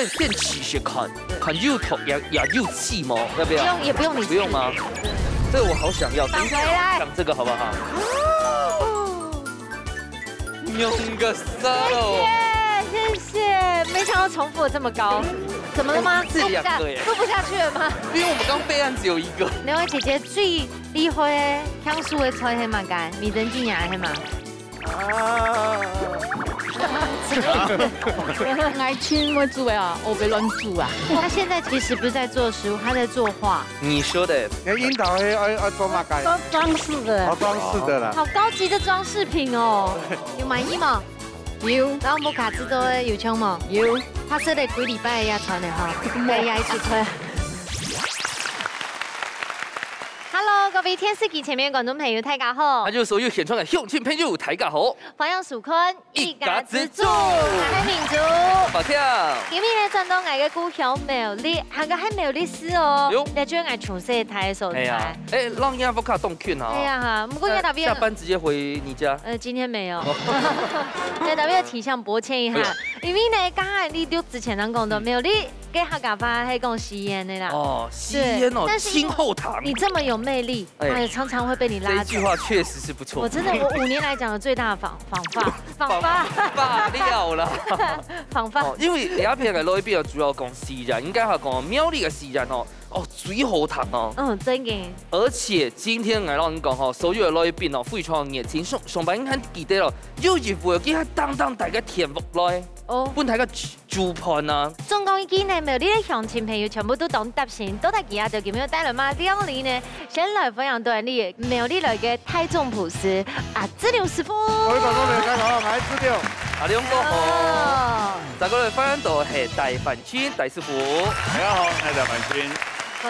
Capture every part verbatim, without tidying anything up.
现试试看，看有毒也也有气吗？要不要？不用，也不用你试。不用吗？这个我好想要，等一下讲这个好不好？用个啥咯？谢谢，谢谢，没想到重复了这么高。怎么了吗？这两个耶。录不下，录不下去了吗？因为我们刚备案只有一个。两位姐姐最厉害的，抢手的菜是么个？米珍姐也是吗？啊。爱情会煮啊，我被乱煮啊。他现在其实不是在做食物，他在作画。你说的。你櫻桃黑爱爱做么个？做装饰的。哦，装饰的啦。好高级的装饰品哦，有满意吗？有。然后摩卡制作的有抢吗？有。他说的几礼拜也穿的哈，每也一起穿。Hello，各位电视机前面的观众朋友，大家好！还有所有现场的乡亲朋友，大家好！欢迎收看一家之煮，我是明珠。抱歉。今日呢，转到𠊎个故乡苗栗，還个係苗栗市哦。喲。這就係𠊎從細大个所在。哎呀，哎，让人家不卡动圈啊。哎呀哈，不过你那边下班直接回你家。呃，今天没有。对，特别要提醒抱歉一下，哎呀。因为呢，刚刚你录之前咱讲到苗栗，跟客家话还讲西烟的啦。哦，西烟哦，对，但是因为清后堂。你这么有魅力，哎。哎，常常会被你拉走。这一句话确实是不错。我真的，我五年来讲的最大的访访话，访话，罢了啦。访话。哦，因为这片个来宾啊，主要讲西烟，应该还讲苗栗个西烟哦，哦，最好听哦。嗯，真的。而且今天来让你讲哈，所有的来宾哦，非常热情，上上班很记得了，有一回给他当当大个甜福来，哦。分大家 主盘啊。总共已经呢，苗栗个乡亲朋友全部都当搭心，到底佢兜今日帶來麼料理呢？先來歡迎到你苗栗來个大眾廚師啊，志良師傅。各位觀眾朋友，大家好，我係志良。阿良哥好。哦。再過來歡迎到係戴范君戴師傅。大家好，我係戴范君。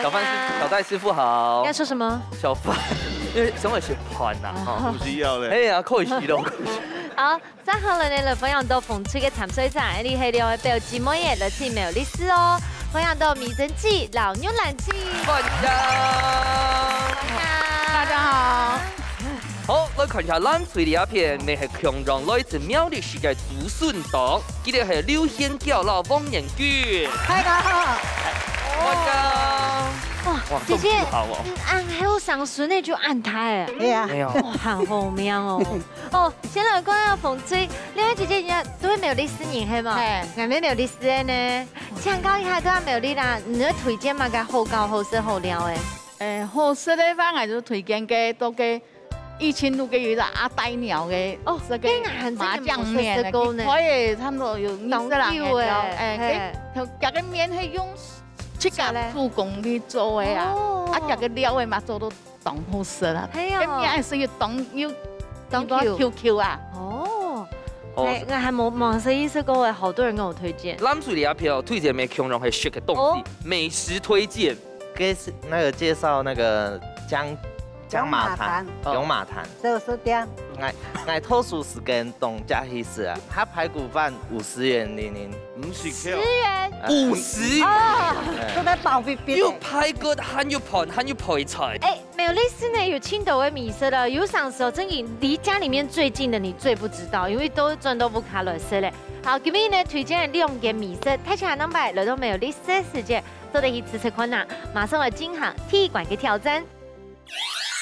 小范師，小戴師傅好。要说什么？小范，因为想要学盘呐，哈。哦。不需要嘞。哎呀，可惜了，可惜。好， 接下來呢，來歡迎到紅隊个參賽者，你係兩位表姊妹仔來自苗栗市哦。歡迎到美珍姊摎玉蘭姊。歡迎。歡迎。大家好。好，來看一下藍隊這片，乜係共樣來自苗栗市个主選黨，佢兜係劉賢嬌摎黃彥君。大家好。歡迎。哇，哇，姐姐，這麼好哦。嗯，恁後生孫仔就恁大哎。對啊。哎呀。哇，很好命哦。 哦，先來講下紅隊，兩位姐姐，你兜係苗栗市人係無？係。𠊎乜苗栗市个呢。請教一下，對啊，苗栗啦，你會推薦麼个好搞、好食、好尞个？誒，好食个話，𠊎就推薦个，到个義清路个有一個阿呆鳥个，哦，這個該𠊎還真个無食過呢。麻醬麵，佢開个差不多有二十零年了，當久誒，誒，係。佢，佢个麵係用自家手工去做个啊，哦。啊，佢个料个嘛做到 當好食啊。係哦。該麵係有當，有當Q。Q Q啊。哦。哦。哎，𠊎還無，無食過誒，好多人跟我推薦。藍隊這片推薦个共樣係食个東西，哦。美食推薦。該是那個介紹那個薑，薑嫲罈，薑嫲罈。哦。薑嫲罈。這個是點。𠊎，𠊎讀書時間當常去食啊，佢排骨飯五十元零零。五十塊哦。十元。五十。哦。哎。做得飽肥肥的。又排骨，還有飯，還有配菜。哎， 苗栗市呢有盡多个美食了，有常時候真的離家裡面最近的你最不知道，因為都轉到屋下來食了。好，今日呢推薦个兩間美食，大家下擺來到苗栗市个時節，做得去試試看啊！馬上來進行第一關个挑戰。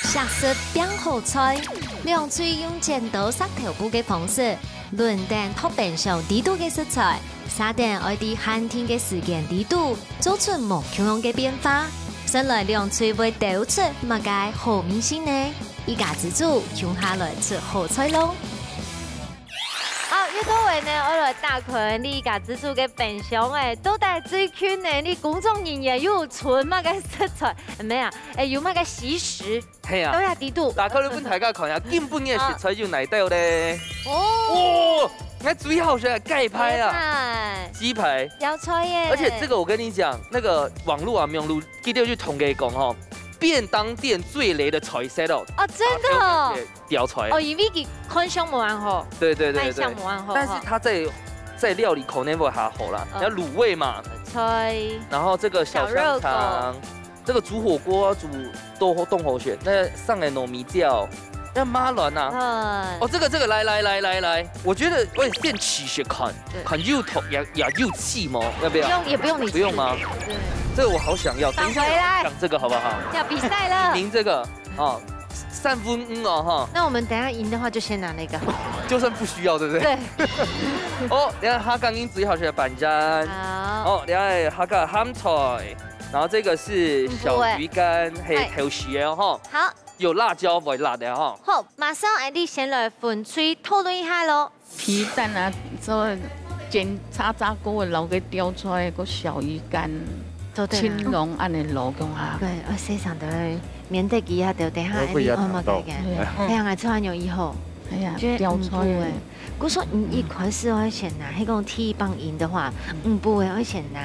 惜食拚好菜，兩隊用剪刀石頭布个方式，輪等擇冰箱裡肚个食材， 續等愛在限定个時間裡肚做出無共樣个變化，算來兩隊會兜出麼个好味緒呢？一家之煮，共下來出好菜咯！好，這到位呢，愛來打開你一家之煮个冰箱誒，到底最近呢，你工作人員有存麼个食材？毋係啊，誒，有麼个喜食？ 係啊。都在裡肚。打開來分大家看一下，今晡日个食材有哪兜咧？哦。哦，𠊎最好食个雞排啊。雞排。雞排。標菜耶。而且這個我跟你講，那個網路啊，網路，佢兜就統計講吼，便當店最雷的菜色哦。哦，真的哦。標菜。哦，因為佢看相無恁好。對對對對。賣相無恁好，但是它在，在料理口味會還好啦，哦。像滷味嘛。菜。然後這個小香腸。小熱狗。 這個煮火鍋煮都，都好食，該上个糯米椒，要麻亂啊。嗯，哦，这个这个，来来来来来，我觉得我也先试试看，对看有毒也也有气吗？要不要？不用也不用你不用吗？对，这个我好想要。等一下返回来讲这个好不好？要比赛了。赢这个哦，三分五哦哈，那我们等一下赢的话，就先拿那个。就算不需要，对不对？对，哦，等一下客家人最好食个粄圓。好，哦，等一下客家鹹菜，然后这个是小鱼干，嘿，哎豆豉哦哈，好，有辣椒不辣的哈。好，马上俺哋先来分水讨论一下咯。皮蛋啊，做煎炒炒个，撈个吊菜个小鱼干，做得啦青龍恁个撈共下。对，我先想的免得佢下头，等下我不要俺哋哦，讲到冇改改，对，哎呀，俺突然有以后，哎呀觉得，吊菜嗯，不欸。故所你一开始我会先拿，迄讲第一棒赢的话，嗯，不会会先拿，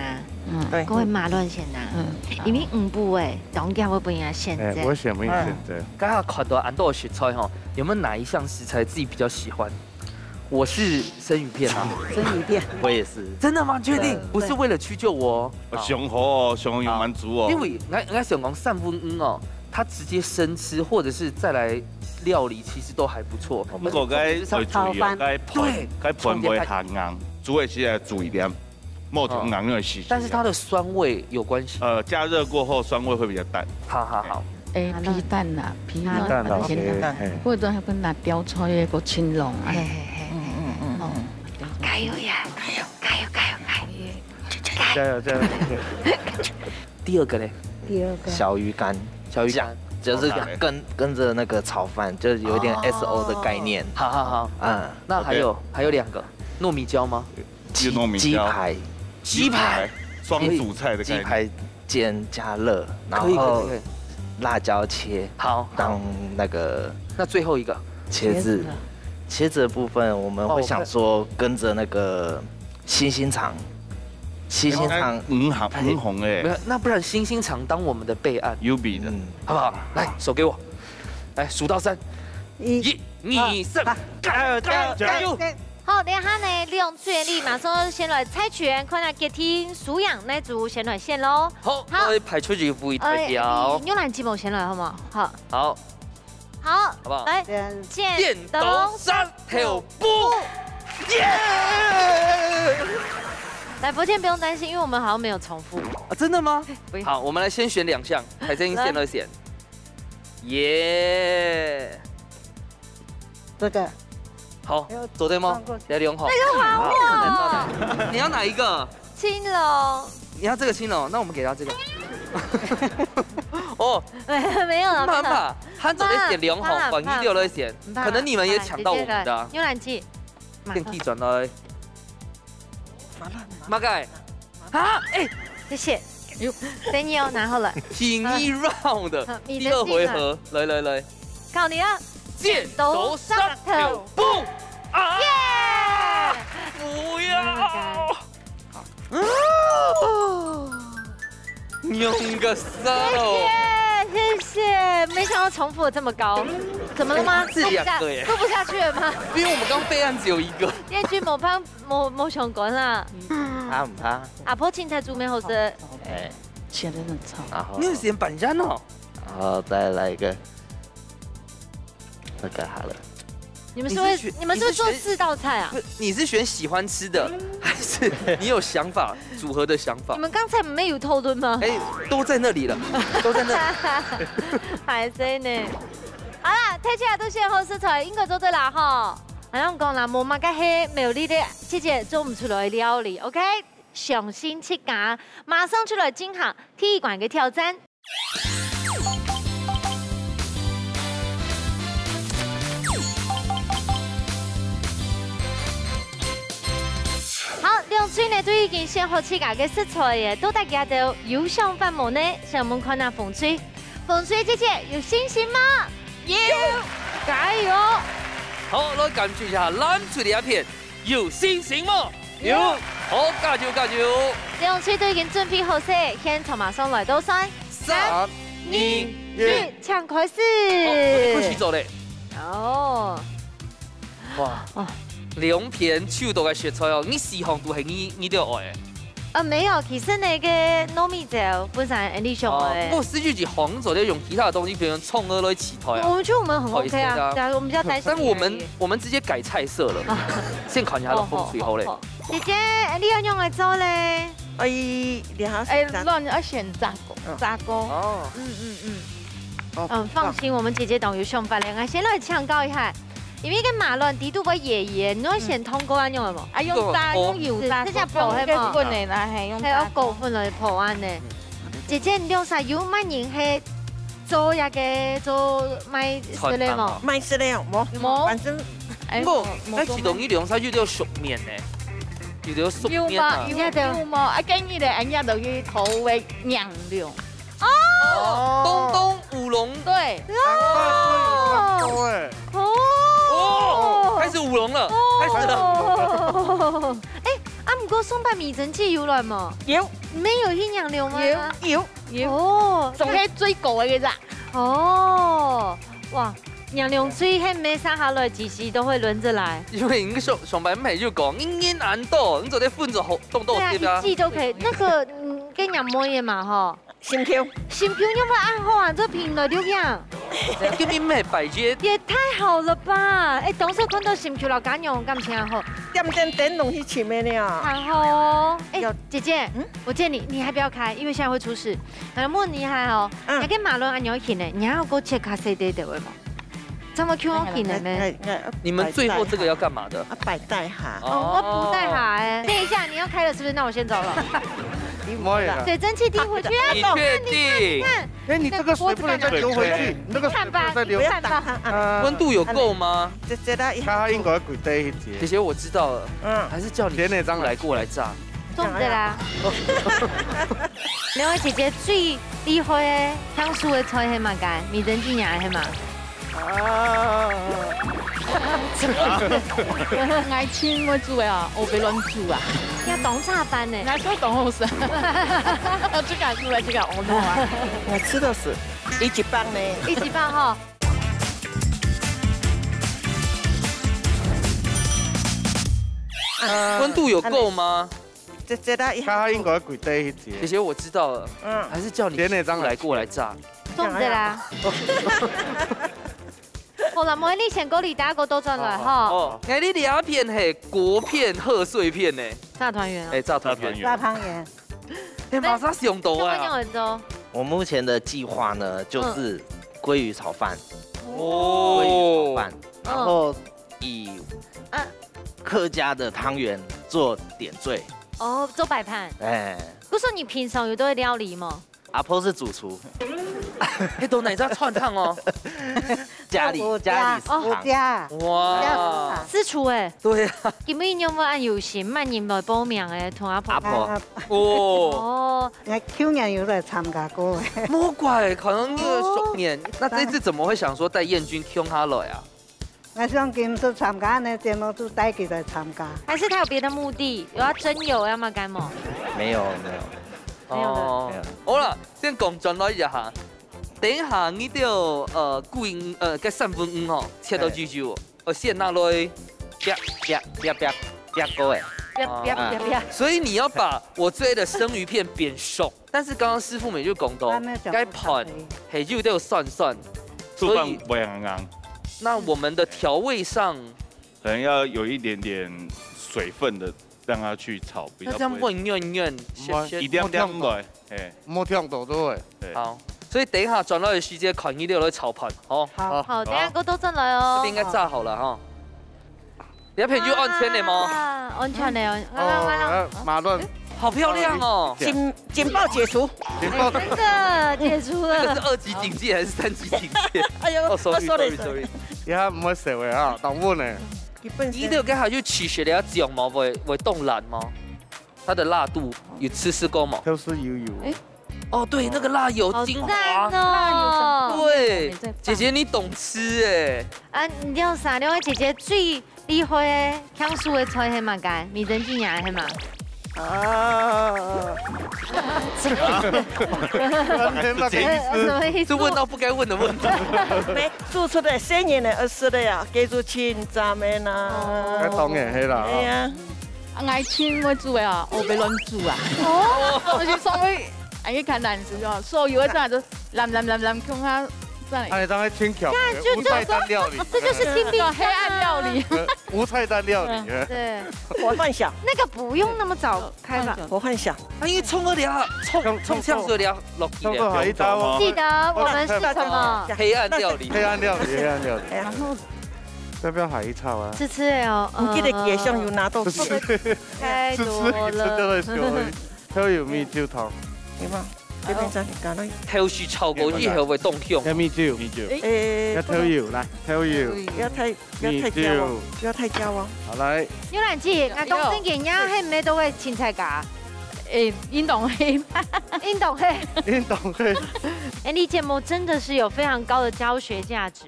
嗯对各位马乱先拿，嗯，因为嗯不会，当家会不会选哎，择？我选没选择。刚刚看到恁多食材哈，有没有哪一项食材自己比较喜欢？我是生鱼片啊，生鱼片，我也是。真的吗？确定对不是为了屈就我哦？哦，上好哦，上好有满足哦。因为我我想讲三分五哦，它直接生吃或者是再来料理，其实都还不错。毋過該愛注意哦，該盤對該盤會行硬，煮的時候要注意點，莫忒硬个時。但是它的酸味有关系。呃加熱過後酸味會比較淡。好好好，哎，皮蛋啦，皮蛋蛋啊，，OK，或者還分拿吊菜个个青龍啊嘿，嘿嘿，嗯嗯嗯嗯，加油呀，加油加油加油加油！加油加油！第二个嘞，第二个小鱼干，小鱼干，就是跟跟着那个炒饭，就是有一点 S O 的概念。好好好，嗯，那还有还有两个糯米椒吗？有糯米椒，鸡排，鸡排，双主菜的概念。鸡排煎加热，然可以可以后可以，辣椒切，好，当那个那最后一个，茄子，茄子的部分我们会想说跟着那个星星肠，星星肠五行五行哎没，有，那不然星星肠当我们的备案，有味的。嗯，好不好？来，手给我，来数到三，一一、二、三，加油加油加油！好，等一下呢，两队里马上先来猜拳，看下决定输贏哪組先来先咯。好，好各位派出一位代表，牛兰鸡毛先来好吗？好，好，好，好不好？来，先剪剪刀石头布，耶！来，福建不用担心，因为我们好像没有重复。啊，真的吗？不用好，我们来先选两项，海参先来选，耶！这个好，做对吗？来，两好。这个还我，你要哪一个？青龙，你要这个青龙，那我们给他这个。哦，没有了，没有了。怕怕，他做得点两好，怕反一六来选，很怕可能你们也抢到我们的啊。牛兰鸡，电梯转来。马盖，啊，哎，谢谢。等你哦，拿好了。第二 round 好你的第二回合，来来来，靠你啊！剪刀石头布啊！不要！两个杀了，谢谢，谢谢。没想到重复的这么高，怎么了吗？是两个耶录不下，录不下去了吗？因为我们刚备案只有一个。燕君某潘某某相关啊，怕不怕？阿婆青菜煮面好食。哎，切得很长。然后你有时间板山哦？然后再来一个，这个好了。你们是不是你是选你们是不是做你是选四道菜啊不？是，你是选喜欢吃的，还是你有想法组合的想法你？们刚才没有讨论吗？哎，都在那里了，都在那里。还在呢。好啦，睇起来都是好食材，应该做得啦吼。好像讲啦，无么个系苗栗的姐姐做唔出来料理，OK？相信自家，马上就来进行第一关的挑战。好，两队呢都已经选好自家的食材耶，到底佢兜有想法无呢？想问看下凤水，凤水姐姐有信心吗？有，加油！好，来感受一下蓝队的一片，有信心吗？有。好，加油加油！两队都已经准备好势，现场马上来到三、三、二、一，请开始。好，开始做嘞。哦，哇哇，两片手都个食材哦，你四项都系你你都要爱的。呃，没有，其实那个糯米粥本身很理想哦，的。不过四句几红走的用其他的东西，比如说葱啊来起头啊。我们觉得我们很 OK 啊，好意思啊。对啊，我们比较担心你而已。但我们我们直接改菜色了，啊。先看一下风水好嘞。好好好好。姐姐，你要用来做嘞？哎，你好，哎，乱要选炸锅，嗯。炸锅。哦。嗯嗯嗯。哦，嗯，放心，我们姐姐懂有想法嘞。来，先来请教一下，因为个马卵底肚个爷爷，你要先通过啊，用了无？啊，用炸，用油炸，是，是这样炒的吗？用个粉的啦，嘿，用炸锅。还有狗粉来破案呢。姐姐，你用啥油？蛮人系做那个做卖食的无？卖食的，无，无。反正，哎，我，无，无，那其中一种啥有点熟面呢，有点熟面啊。有吗？有，有吗？啊，建议的，人家都去投喂娘肉。 哦，东东舞龙。对。哦。哦，开始舞龙了，开始了。哦。哎，啊，不过送把米蒸鸡有卵吗？有。你们有去养牛吗？有，有，有。哦，送给最高的一个。哦，哇，养牛最后没杀下来，几时都会轮着来。因为你上上班没有讲，你人安到，你昨天分着好，动动对啊，对吧？一季都可以。那个，嗯，跟养猫也嘛哈。 心跳。心跳有没有按好啊？这平了六样。今天没摆街。也太好了吧！哎，当时看到心跳老干娘感情好。点点点东西前面了。然后，哎，有姐姐，嗯？我建议你，你还不要开，因为现在会出事。那问你还好，嗯。还跟马龙按牛行呢，你还要给我切卡塞得的，为吗？这么 Q 行的咩？哎，哎，哎，你们最后这个要干嘛的？啊，摆带哈。哦，我不带哈哎。等一下，你要开了是不是？那我先走了。不会啦。水蒸气滴回去啊，你确定？你看，哎，你这个水不能再流回去，你那个水不能再流。看吧，你看吧。啊。温度有够吗？这，这个一下。他应该跪在一起。姐姐，我知道了，嗯。还是叫你姐姐来过来炸。粽子啦。两位姐姐最厉害的，香酥的菜系嘛，个，米蒸鸡娘系嘛？啊。爱情我煮的啊，我别乱煮啊。要懂咋办呢？那就懂好食。这个煮的这个我弄啊。我吃的是一级棒呢。一级棒哈。温度有够吗？这，这个一下。他应该跪在一起。姐姐，我知道了，嗯。还是叫你姐姐来过来炸。粽子啦。好了，莫你先过来，大家都转来哈。哦，哎，你这片系国片贺岁片呢？炸团圆啊。哎，炸团圆。炸团圆。炸汤圆。哎，马上想到啊。这个用很多。我目前的计划呢，就是嗯。鲑鱼炒饭。哦。鲑鱼炒饭，嗯。然后以啊。客家的汤圆做点缀。哦，做摆盘。哎。不是说你平常有都会料理吗？ 阿婆是主厨。迄都哪只串烫哦？家里，我家，家里是烫。我家。哇。私廚欸。對啊。今日有無恁有心，萬人來報名欸，同阿婆。阿婆。啊。哦。哦。𠊎舊年有來參加過欸。莫怪，可能這個熟年。哦。那這次怎麼會想說帶燕君共下來啊？ 𠊎想今次參加恁樣節目，就帶佢來參加。還是他有別的目的，有要徵友，要麼幹麼？沒有，沒有。沒有的。哦，沒有。好啦，先講轉來一下哈。等一下，你兜，呃，桂圓，呃，該三文魚吼，切到幼幼，呃，先拿來，啪，啪，啪，啪，啪過欸。啪，啪，啪，啪。啊。所以你要把我最愛的生魚片煸熟。 但是剛剛師傅們就講到，啊，沒有講過該盤係有兜酸酸，所以，做飯不會很硬。那我們的調味上，可能要有一點點水分的，讓它去炒，比較不會。那這樣會軟軟，不會。鹹鹹。一定要這樣來，嘿。莫忒多就會。對。好，所以等一下轉來个時間，看你兜來炒盤，吼。好。好，等一下過多轉來哦。這邊應該炸好了哈。 你要陪佢安全的嗎？啊，安全的哦。哦，完了，完了。呃，馬上。好漂亮哦。警，警報解除。警報。哎，真的解除了。這個是二級警戒還是三級警戒？哎呦，哦，sorry，哦，sorry，sorry，sorry。sorry。佢還毋會燒个啊，當穩呢。佢本身。你這個還有其實你要講嗎？會，會凍爛嗎？它的辣度有試試過嗎？都是油油。哎， 哦，對，那個辣油精華。好讚哦。辣油精華。對，姐姐你懂吃欸。啊，你知道啥？兩位姐姐最厲害个，搶手个菜係麼个？米蒸雞娘係嘛？啊。什麼意思？什麼意思？是問到不該問的問題。沒，做出來生意呢，呃，是的呀，給出去咱們啊。哦。該當然係啦。對呀。啊，𠊎盡會煮个啊，我毋會亂煮啊。哦，我就上去，哎，看難食哦，所有个菜都濫濫濫濫，共下轉來。哎，當然盡巧，看，就无菜单料理，这就是新兵啊，黑暗料理。呃无菜单料理。对，我幻想，那个不用那么早开吧。我幻想，啊，因为冲个了，冲冲上水了，落去差不多好一了。刀哦。记得我们是什么？黑暗料理，黑暗料理，黑暗料理。然后要不要海一炒啊？吃吃的哦，你记得给香油拿到不是，太是吃多了。吃掉的时候，还有米酒汤，对吗？这边再搞了，豆豉炒过以后会冻香。要米酒，米酒，诶，要豆油来，豆油，不要太不要米太焦哦酒，，不要太焦哦。好来，牛奶姐，俺讲真个，你还没都会青菜噶，哎，运动黑，运动嘿。运动会，哎，你节目真的是有非常高的教学价值，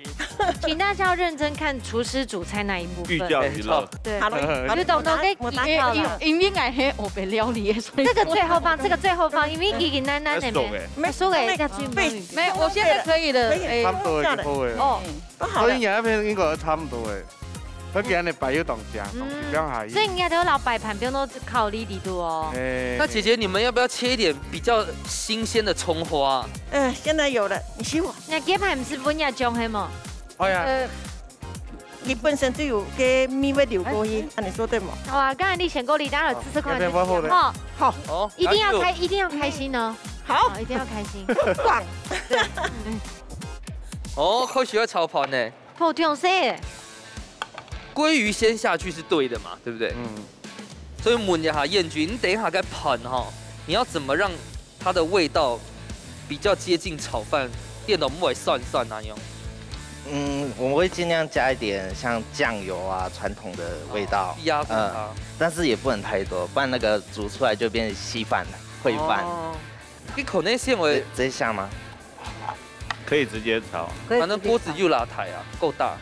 请大家要认真看厨师煮菜那一部分。寓教于乐。对，好了，就懂得给我打好了。因为俺黑我被料理，所以这个最后放，这个最后放，因为已经难难的没。熟哎，没说给那个被没有，我现在可以了，可以哎，差不多有个后味了。哦，都好了所以。你那边应该差不多哎，那给俺的白又当加，东西不要海。所以你看，都老摆盘，不用都考虑底肚哦。哎，那姐姐，你们要不要切一点比较新鲜的葱花啊？嗯，现在有了，你洗我。那鸡排不是分人家种黑吗？哎呀，呃，你本身就有个蜜味流过去，啊，你说对吗？好啊，刚才你选过了，大家有吃吃看要不要后的哦，好，哦，一定要然后开，一定要开心哦，好，哦，一定要开心。棒。哦，开始要炒盘呢。好，这样子，鲑鱼先下去是对的嘛，对不对？嗯，所以问一下燕君，你等一下该盘哈，你要怎么让它的味道比较接近炒饭，变得莫酸酸那样？嗯，我们会尽量加一点像酱油啊，传统的味道，压过它。但是也不能太多，不然那个煮出来就变稀饭了，烩饭。哦，你可能是因为这这一下吗？可以直接炒。反正锅子就拉抬啊，够大。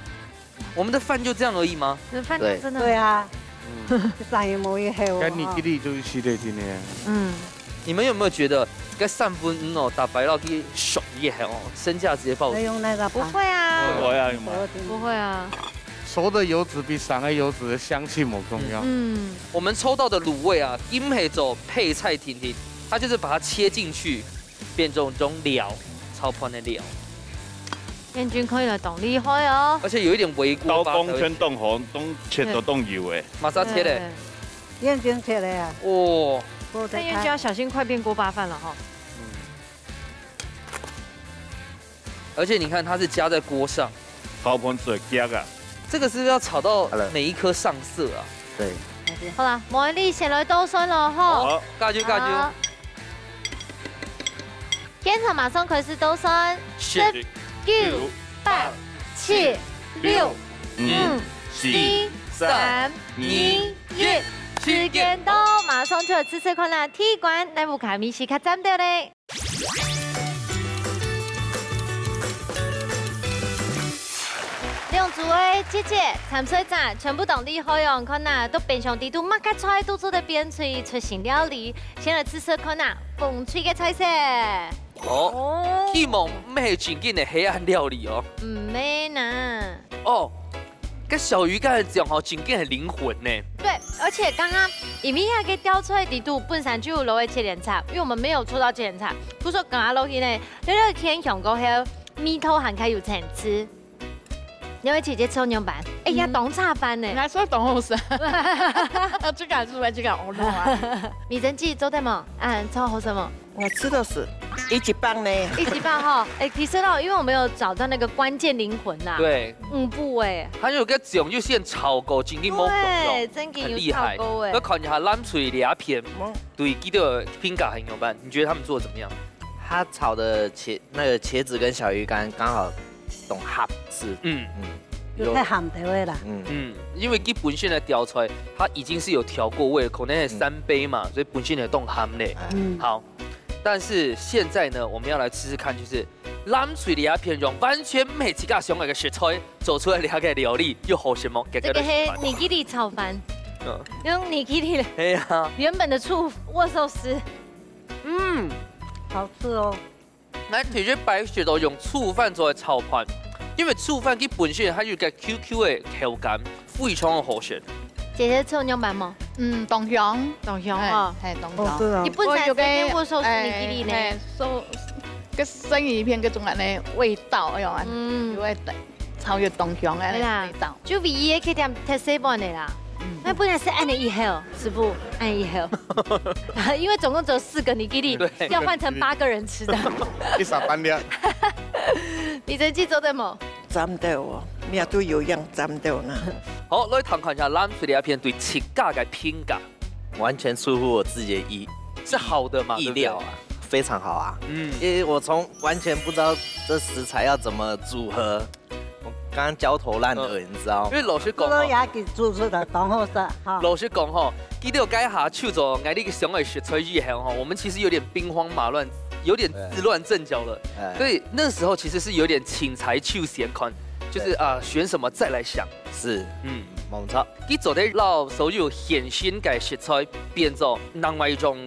我们的饭就这样而已吗？这饭对真的对啊，嗯，上一模一黑哦。跟你弟弟就是系列今天，嗯，你们有没有觉得，该三分钟哦，打白了去熟一下哦，身价直接暴那跌。用那个盘，不会啊，我要用吗？不会啊，熟的油脂比生的油脂的香气没重要。嗯，我们抽到的卤味啊，金黑走配菜婷婷，它就是把它切进去，变成一种料，超宽的料。燕君可以了，懂厉害哦。而且有一点微锅刀工巴才会全动火，都切都动油哎。马上切嘞，燕君切的啊，哦，我但燕君要小心，快变锅巴饭了哈。而且你看它是加在锅上，陶盆水加啊，这个是不是要炒到好了每一颗上色啊？对，好了，茉莉先来倒算了哈。好，加油加油！好，现场马上开始倒算，十、九、八、七、六、五、四、三、二、一，时间到，马上就来试试看啦。第一关，哪部卡米西卡站掉嘞？ 兩組个姐姐、參賽者全部當厲害哦！看吶，都冰箱底肚麼个菜都做得變出出新料理。先來試試看吶，風趣个菜色。哦，希望毋係正經个黑暗料理哦。毋係吶。哦，該小魚乾个醬吼，正經係靈魂呢。對，而且剛剛因為那個吊菜底肚本身就有落个切蓮菜，因為我們沒有抽到切蓮菜，不過剛剛落去呢，這個天香過後，味道還較有層次。兩位姐姐做仰般？哎呀，當差飯呢！你還說懂後生，這個還是這個哦，啊，你人自己做得嗎？啊，做好什麼？我吃的是一級棒呢。一級棒哈，哎，其實哦，因為我們有找到那個關鍵靈魂啦，對，五步哎，佢有个醬就先炒過，正經無共對，樣，真經有很厲害。炒過哎要，看一下藍水這片嗯，對佢个評價係仰般，你覺得他們做得怎麼樣？它炒的茄那个茄子跟小鱼干刚好懂合适，嗯嗯，有太鹹掉个啦。嗯，嗯，因為佢本身个吊菜，它已經是有調過味，可能係三杯嘛，所以本身係當鹹咧。嗯，好，但是現在呢，我們要來試試看，就是藍水這片用完全毋係自家想愛个食材做出來个料理，有好食無？這這個係尼基利炒飯，嗯，用尼基利係啊，原本的醋握壽司，嗯，好吃哦。𠊎其實擺設到用醋飯做个炒飯，因為醋飯佢本身佢有个QQ个口感，非常个好食。姐姐做仰般無？嗯，當香。當香哦。哎，哎，當香。哦，對啊。你本身係有个，个握壽司尼基利呢？哎，哎，寿，个生鱼片个中間个味道，哎呦，嗯。有个超越當香个味道。对啦，就唯一个缺点，忒細碗个啦。嗯。那本來是恁呢一盒，師傅，恁呢一盒。因為總共只有四个尼基利，对。要換成八个人吃的。一碗半粒。你真记做得無？ 讚到哦，命都有影讚到呢。好，來聽看一下藍隊這片對自家个評價。完全出乎我自己的意，是好的嘛，意料啊，對不對？非常好啊。嗯。因為我從完全不知道這食材要怎麼組合，我剛剛焦頭爛額，嗯。你知道嗎？因為老實講哦，這个也給主持人當好食哈。老實講吼，記得該下手做𠊎俚个想个食材以後吼，我們其實有點兵荒馬亂，有點自亂陣腳了。哎。哎。所以那時候其實是有點請材就選，看，就是，對。啊，選什麼再來想。是。嗯。沒錯。佢做得摎所有現成个食材變做另外一種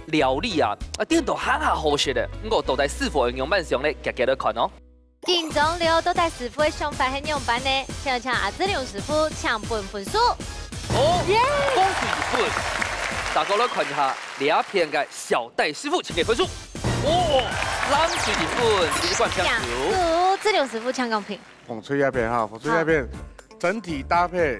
料理啊，啊，顛倒還較好食个。毋過到底師傅會仰般想呢？遽遽來看哦。緊張了，到底師傅个想法係仰般呢？先請阿志良師傅請分分數。好，耶！恭喜分！大家來看一下這片个小戴師傅請个分數。哦，藍隊一分，一罐香油。請注，志良師傅請講評。 紅隊這片哈，紅隊這片，好。整體搭配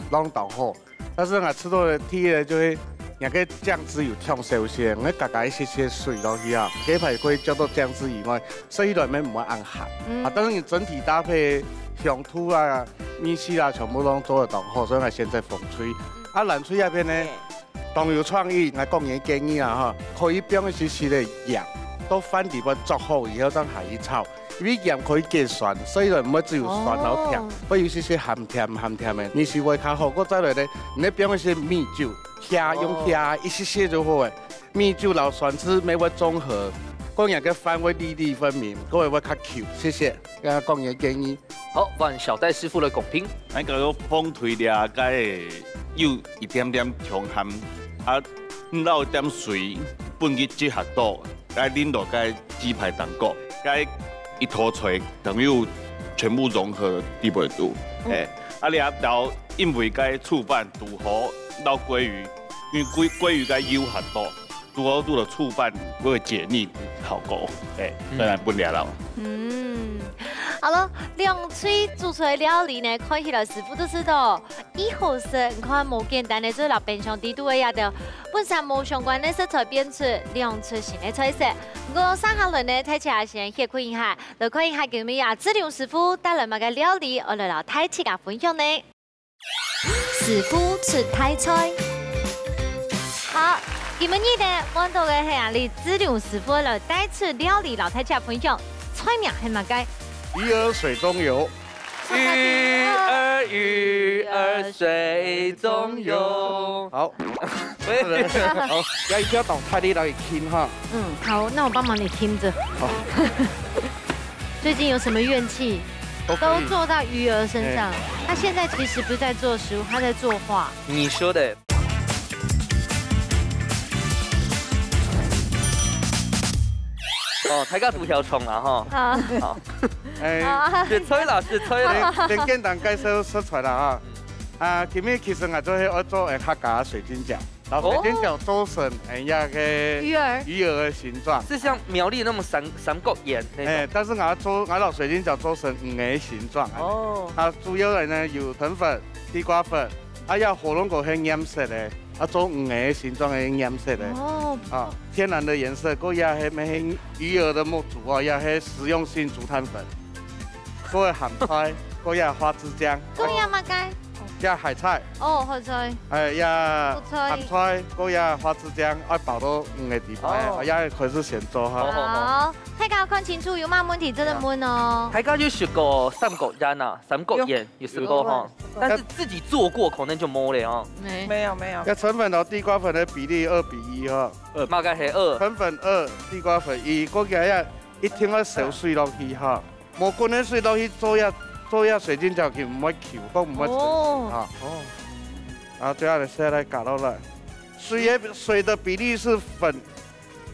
相當好。但是𠊎試著个第一个就係，若个醬汁有忒少些，𠊎加加一些些水落去啊，雞排可以叫做醬汁以外，食起來面毋會恁鹹。嗯。啊，但是你整體搭配香度啊、味緒啊，全部都做得當好，所以𠊎選擇紅隊。啊，藍隊這片呢，對。當有創意，𠊎個人建議啊哈，可以放一些些个鹽，到飯底背煮好以後正下去炒。 因為鹽可以解酸，所以就毋會只有酸摎甜，哦。會有一些些鹹甜鹹甜个，你是會較好。過再來呢，你愛放一些米酒，下，用下，哦。一些些就好个。米酒摎酸質乜會中和，過若个飯會粒粒分明，過會會較Q。謝謝，剛剛個人建議。好，換小戴師傅來講評。那個紅隊這个有一點點忒鹹，啊，落一點水，分佢即合到。 該淋落該雞排當中，該一道菜等於全部融合在裡背肚。嗯。哎，啊，了後因為該醋飯堵好摎鮭魚，因為鮭，鮭魚該油較多，堵好堵著醋飯會解膩效果。哎，嗯。當然分了咯。嗯，好了，兩隊煮出來料理呢，看起來師傅都知道。 異好食，你看無簡單个，就係摎冰箱底肚个這兜本身無相關个食材變出兩出新个菜色。毋過，接下來呢，大家先歇睏一下，來看一下今晡日志良師傅帶來麼个料理，愛來摎大自家分享呢？師傅出大菜。好，今晡日呢，換到个係𠊎俚志良師傅來帶出料理摎大自家分享，菜名係麼个？魚兒水中游。 魚兒，魚兒水中游。好。喂。好，要一定要懂泰力來聽哈。嗯，好，那我幫忙你聽著。好。最近有什麼怨氣，都可以。都做到魚兒身上。哎。他現在其實不是在做食物，他在做畫。你說的。哦，大家都曉唱啦，吼。好。好。 哎，好。食材啦，食材啦。先，先簡單介紹食材啦哈。啊，今日其實𠊎就係愛做，哎，客家水晶餃，然後水晶餃做成，哎，那個魚兒。魚兒的形狀。是像苗栗那種三，三角圓那種。哎，但是𠊎做，𠊎摎水晶餃做成魚的形狀。哦。啊，主要的呢有藤粉、地瓜粉，啊，也火龍果係染色的。 啊，做魚仔个形狀个染色个。哦。啊，天然个顏色，過也係，乜係魚仔个模子哦，也係食用性竹炭粉。過鹹菜，過也花枝漿。過也麼个？也海菜。哦，海菜。哎，也鹹菜。鹹菜，過也花枝漿，愛包到魚仔底背，哦。啊，也開始先做哈。好，好，好。好，大家看清楚，有麼問題真个問哦。大家有食過三角圓啊？三角圓有食過哈？有。但是自己做過，可能就無了哦。沒。沒有，沒有。該藤粉摎地瓜粉个比例二比一哈。麼个係二？藤粉二，地瓜粉一，過去還要一定要少水落去哈。無滾个水落去做呀，做呀水晶餃佢毋會Q，都毋會成型哈。哦。哦。然後最後呢，現在加落來，水也，水的比例是粉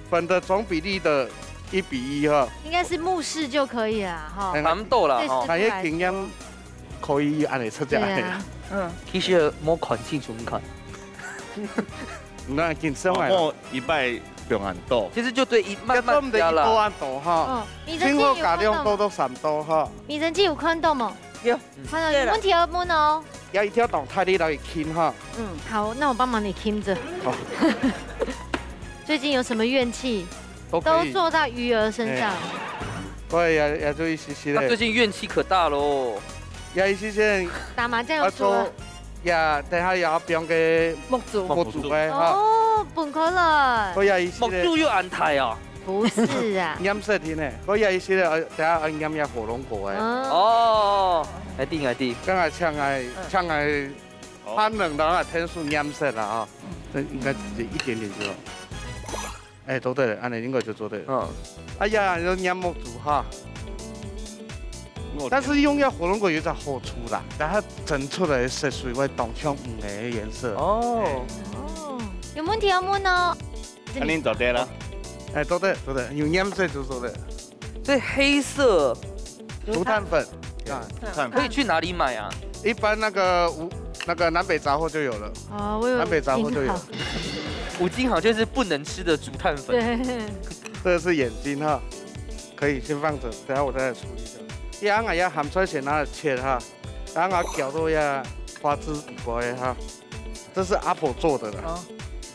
粉的總比例的一比一哈。應該是目視就可以了哈。嗯。差不多啦，對，哈。食出來。那些經驗可以恁樣出價。對啊。嗯。其實無看清楚，你看。毋要緊，上來啦。哦，一擺放恁多。其實就對，一，慢慢加啦。也做毋得一包恁多哈。嗯，你的先好加兩包到三包哈。你的有看到無？有。看到，有問題要問哦。要一定要當大力來撳哈。嗯，好，那我幫忙你撳著。好。最近有什麼怨氣？ 都可以。都做到魚兒身上。哎。對，也，也就一息息咧。他最近怨氣可大咯。也一息息。打麻將有輸啊。我做，也，等下也要放个目珠。目珠个哈。哦，分開了。對，也一息息咧。目珠又恁大哦。不是啊。染色體呢，我也一息咧，呃，等下要染一下火龍果个。嗯。哦，愛定，愛定。剛才像愛，嗯。像愛，哦。怕冷的話，天数染色了啊。這應該直接一點點就好。 哎，做得了，恁樣應該就做得了。嗯。哎呀，要染目珠哈。但是用這火龍果有一個好處啦，但它整出來的色水會當像魚个顏色。哦。哎。哦，有問題要問哦。恁樣做得了。哎，做得，做得，有顏色就做得。這黑色竹炭粉。啊。竹炭粉。可以去哪裡買啊？一般那個五，那個南北雜貨就有了。哦，我有南北雜貨就有。五金行。五金行就是不能吃的竹炭粉。對。這個是眼睛哈，可以先放著，等下我再來處理一下。這樣啊，要鹹菜先拿來切哈，然後攪到這花枝底部个哈。這是阿婆做的啦。哦。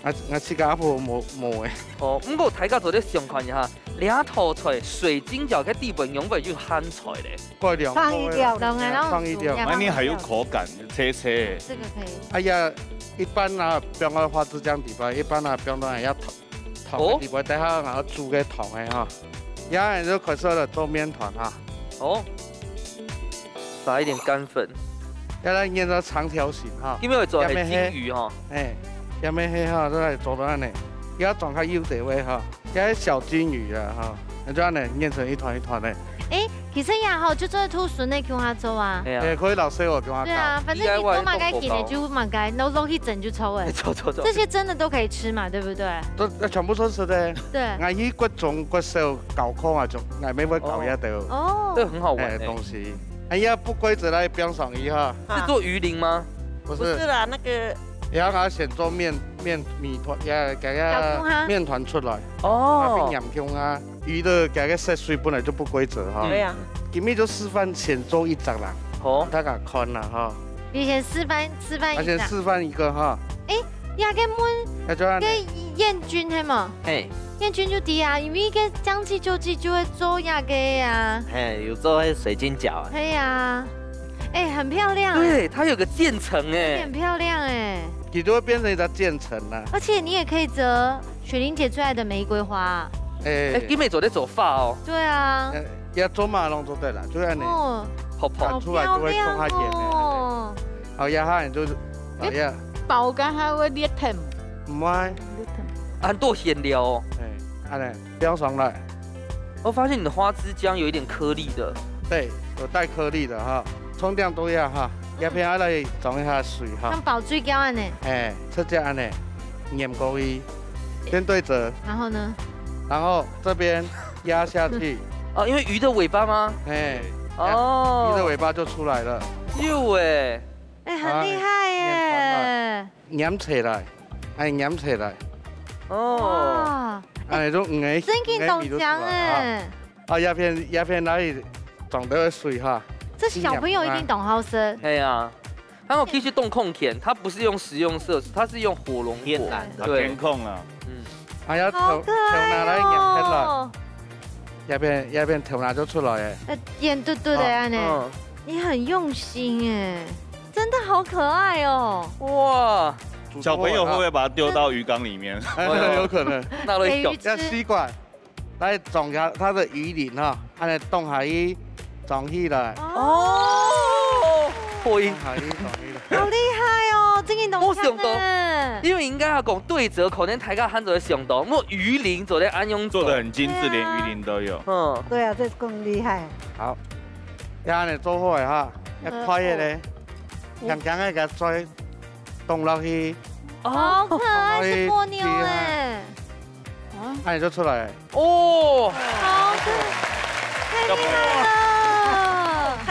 啊，啊，這個阿婆無，無的。哦，毋過大家做得想看一下，這道菜水晶餃个底部仰會有鹹菜咧？ 放一點，放一點。放一點。那你還有口感，脆脆。這個可以。哎呀，一般啊，放到花枝漿底吧，一般啊，放到人家糖，糖个底吧，哦。等下然後煮个糖个哈。然後就開始了做麵團哈。哦。撒一點乾粉。要來捏成長條形哈。因為做个金魚哈。哎，下面黑哈，再來做到恁樣，要裝下油底位哈。 這小金魚啊，哈，那就恁樣捏成一團一團个。欸，其實也好，就做得同孫仔共下做啊。對啊。也可以老師我共下搞。對啊，反正你做麼个，佢就麼个，然後落去整就出來。做，做，做。這些真的都可以吃嘛，對不對？都，那全部都是的。對。𠊎去國中、國小搞空啊，就，𠊎乜會搞這兜。哦。這很好玩欸。欸，東西。哎呀，不規則來放上去哈。是做魚鱗嗎？不是。不是啦，那個 然後佢選做麵，麵，米團，也，給它搞空哈。麵團出來。哦。啊，變圓形啊。魚的，佢个色水本來就不規則哈。嗯。對啊。今日就示範先做一隻啦。好。大家看啦哈。你先示範，示範一下。啊，先示範一個哈。欸，這個問，該就恁樣。該燕君係無？嘿。燕君就知啊，因為該將計就計就會做這個啊。嘿，有做該水晶餃啊。對啊。欸，很漂亮欸。對，它有個漸層欸。很漂亮欸。 佢就會變成一隻漸層啦。而且你也可以折雪玲姐最愛的玫瑰花。欸。欸，佢乜做得做花哦。對啊。呃，也做嘛，攏做得啦，就恁樣。哦。泡泡。彈出來就會像較圓个。好漂亮哦。好，壓下你就，好，壓。包該下會裂開。毋會。裂開。恁多餡料哦。欸，恁樣，放上來。 我發現你的花枝漿有一點顆粒的。對，有帶顆粒的哈，重點都要哈，嗯。這片要來裝一下水哈。像包水餃恁樣。欸，直接恁樣，黏過去，先對折。然後呢？然後這邊壓下去。哦，因為魚的尾巴嗎？欸，哦。魚的尾巴就出來了。有欸。欸，很厲害耶。啊，黏團啊。 黏起來，欸，黏起來。哦。哇。欸，就五个，真經當強欸。五个米就出來了哈。啊，這片，這片來裝兜水哈。這小朋友一定當好食。係啊。佢講其實當康健，佢毋係用食用色素，佢係用火龍果。天然的。對。健康啊。嗯。啊，愛頭，好可愛哦。頭拿來黏起來。這片，這片頭拿就出來欸。呃，圓嘟嘟的恁樣。嗯。你很用心欸。 真的好可愛哦。哇。小朋友會不會把它丟到魚缸裡面？欸，有可能。拿來釣。給魚吃。要吸管來裝下它的魚鱗哈，恁樣放下去，裝起來。哦。哦，破音。放下去，裝起來。好厲害哦，這個東西呢。沒想到，因為應該要講對折，可能大家還做得想到，我魚鱗做得恁樣做。做得很精緻，對啊。連魚鱗都有。嗯。對啊，這更厲害。好，這樣呢做好了哈，要快一點。 輕輕个給它摔，動落去。哦。好可愛，是波妞欸。啊。那你就出來。哦。好可，太厲害了。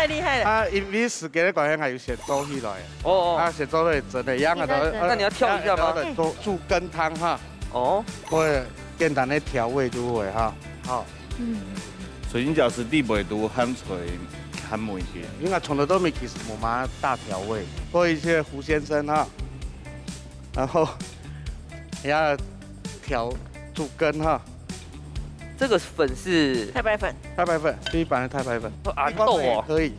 太厉害了。啊，因為時間的關係，𠊎有先做起來。哦，哦。啊，先做起來蒸个，一樣个都，你在蒸。那你要跳一下嗎？啊，都來做煮羹湯哈。哦。各位簡單的調味就會哈。好。嗯。水晶餃係裡背肚鹹菜、鹹梅个。因為從頭到尾其實無麼大調味，所以一些胡先生哈，然後也要調煮羹哈。這個粉是太白粉。太白粉，就一般的太白粉。哦，紅豆哦。一般粉也可以。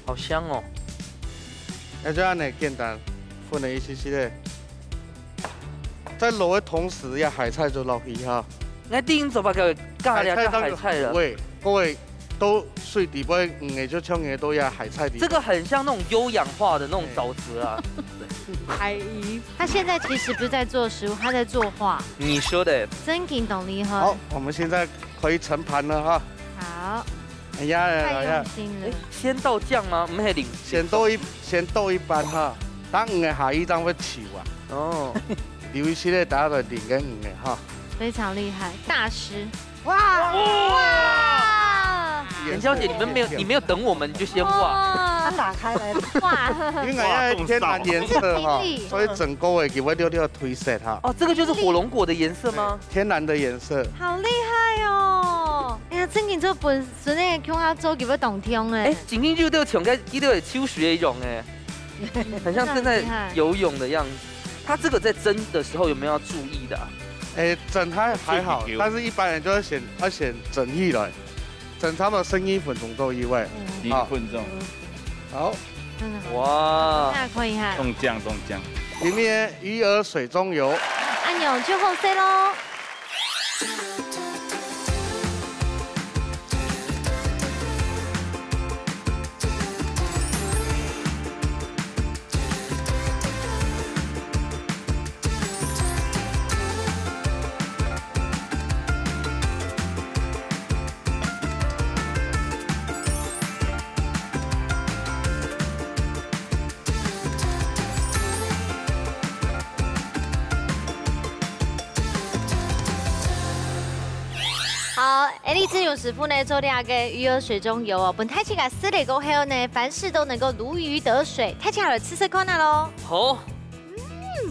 好香哦。那就恁樣簡單，分了一些些的。在落的同時，要海菜就落去哈。那第一做法个加了海菜了。海菜當然入味，各位都水底背，嗯，也就像你都要海菜底。這個很像那種優養化的那種沼澤啊。海魚。他現在其實不是在做食物，他在做畫。你說的。真緊動力哈。好，我們現在可以盛盤了哈。好。哎呀，太用心了。哎呀。哎，先倒醬嗎？毋係淋。先倒一，先倒一半哈，等魚个下去正會泅啊。哦。留一息仔，大家來淋个魚个哈。非常厲害，大師。哇！哇！顏小姐，你們沒有，你沒有等我們，你就先畫。哇！他打開來了。哇！因為愛天然顏色哈，哇，所以整個个佢會略略褪色哈。哦，這個就是火龍果的顏色嗎？對，天然的顏色。好厲害哦！哎呀，真緊做本身个共下做，佢會當香哎。哎，真緊就在搶該，佢都有秋水的用哎。 很像正在游泳的樣子。它這個在蒸的時候有沒有要注意的啊？哎，蒸它還好，但是一般人就會先，要先蒸起來，蒸差不多十二分鐘左右。嗯。十二分鐘。好。好。真的好。哇。那可以哈。中獎，中獎。裡面魚兒水中游。按鈕就好勢咯。 好，𠊎俚志勇師傅呢，做這個魚兒水中游哦，分大自家試了過後呢，凡事都能夠如魚得水，大自家來試試看啊咯。好。嗯，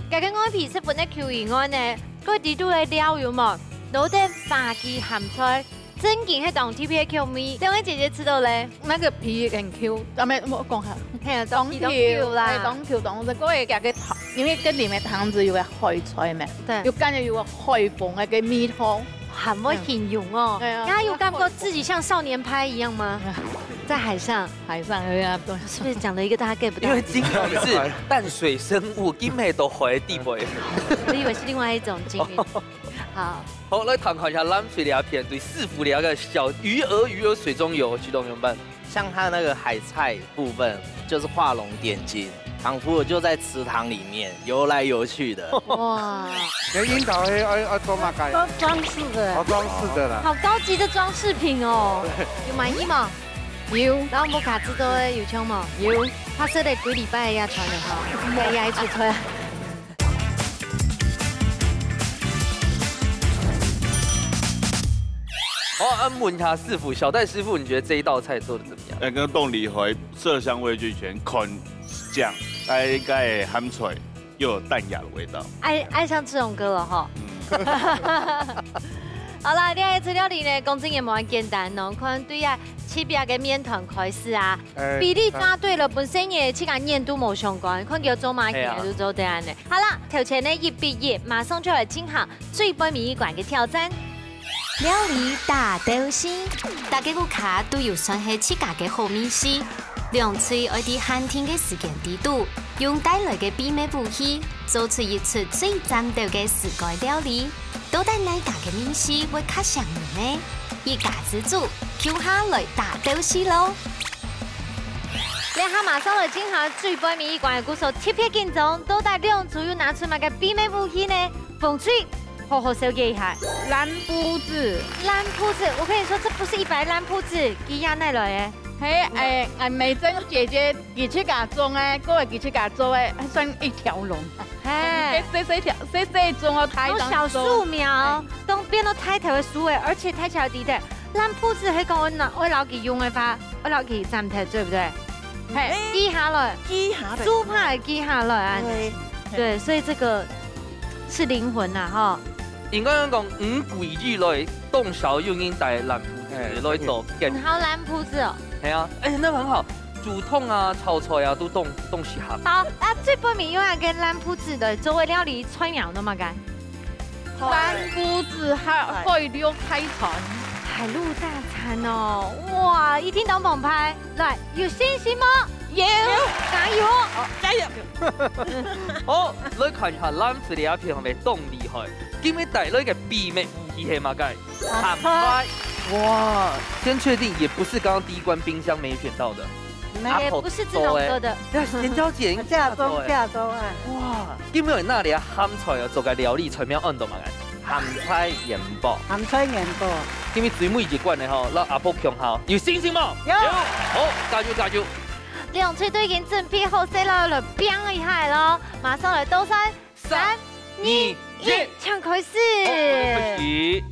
這個外皮係分得勼以外呢，該底肚个料有無？落點花枝鹹菜， 真經係當特別个口味，兩位姐姐試著咧？那個皮很Q，啊，沒，我講下。嘿，當當Q，Q啦。哎，當Q，當這個也加個糖，因為這裡面糖子有個海菜嘛，對。又感覺有個海風那個味道。很會形容哦。嗯。對啊。那有感覺自己像少年派一樣嗎？嗯。在海上。海上，對啊，對。是不是講了一個大家get不到的地方？因為金魚是淡水生物，金魚都海底背。我以為是另外一種金魚。好。 好，來看看一下藍隊這片對師傅這個小魚兒魚兒水中游，徐董怎麼辦？像他那個海菜部分，就是畫龍點睛，仿佛我就在池塘裡面游來游去的。哇。你櫻桃黑愛，愛做麼个？裝，裝飾的。哦，裝飾的啦。好高級的裝飾品哦。有滿意嗎？有。然後無卡子都有槍嗎？有。他說的幾禮拜也穿了哈，應該也出穿。 好，啊，問一下師傅，小戴師傅，你覺得這一道菜做得怎麼樣？那個當厲害，色香味俱全，看醬，該，該鹹菜又有淡雅的味道。愛，愛上志勇哥了哈。嗯。好啦，這一道料理呢，講真也無恁簡單哦。看對啊，切片个麵團開始啊，哎，比例抓對了，本身也自家黏度無相關，看佢做麼个，嘿啊。就做得恁呢。好啦，頭前呢一比一，馬上就來進行 最背尾一關个挑戰。料理打鬥敘，大家屋下都有算係自家个好味緒。兩隊愛在限定个時間裡肚，用帶來个秘密武器，做出一出最讚鬥个自家料理。到底哪家个味緒會較餳人呢？一家之煮，共下來打鬥敘咯！這下馬上來進行最背尾一關个故事，特別緊張，到底兩組又拿出麼个秘密武器呢？ 紅隊，好好紹介一下。爛布子。爛布子，我跟你說，這不是一般爛布子，佢哪來个？嘿，哎，哎，美珍姐姐佢自家種个，各位佢自家做个，算一條龍。嘿。細細條，細細種哦，大一張種。從小樹苗，哎。都變到大條个樹仔，而且大條个地帶，爛布子係講愛拿，愛摎佢用个話，愛落去斬忒，對不對？嘿，哎，記下來，記下來。手帕記下來啊。對。對，所以這個是靈魂吶，吼。應該講，五季以來，當少有人帶爛布子來做。哎，嗯，好爛布子哦。係啊，哎，那很好，煮湯啊、炒菜啊，都當，當適合。好，啊，最背面有一個爛布子个，做个料理菜餚，那麼个。 爛布子海，哎，海陸大餐。海陸大餐哦，哇，一聽到澎湃，來，有信心嗎？有。加油！好，加油！好，來看一下藍色這片係毋係當厲害？今日帶來个秘密武器係麼个？鹹菜。哇，先確定也不是剛剛第一關冰箱沒選到的。 也不是這種歌的。阿婆做的。對啊，鹹菜姐應該做的。嫁妝，嫁妝啊。哇，今日哪裡啊，鹹菜啊，做个料理全面安到嘛个，鹹菜元寶。鹹菜元寶。今日最尾一關个吼，摎阿婆共下，有信心無？有。好，加油，加油。兩隊都已經準備好勢了，來拚一下咯，馬上來倒算。 三、二、一，請開始。哦，開始。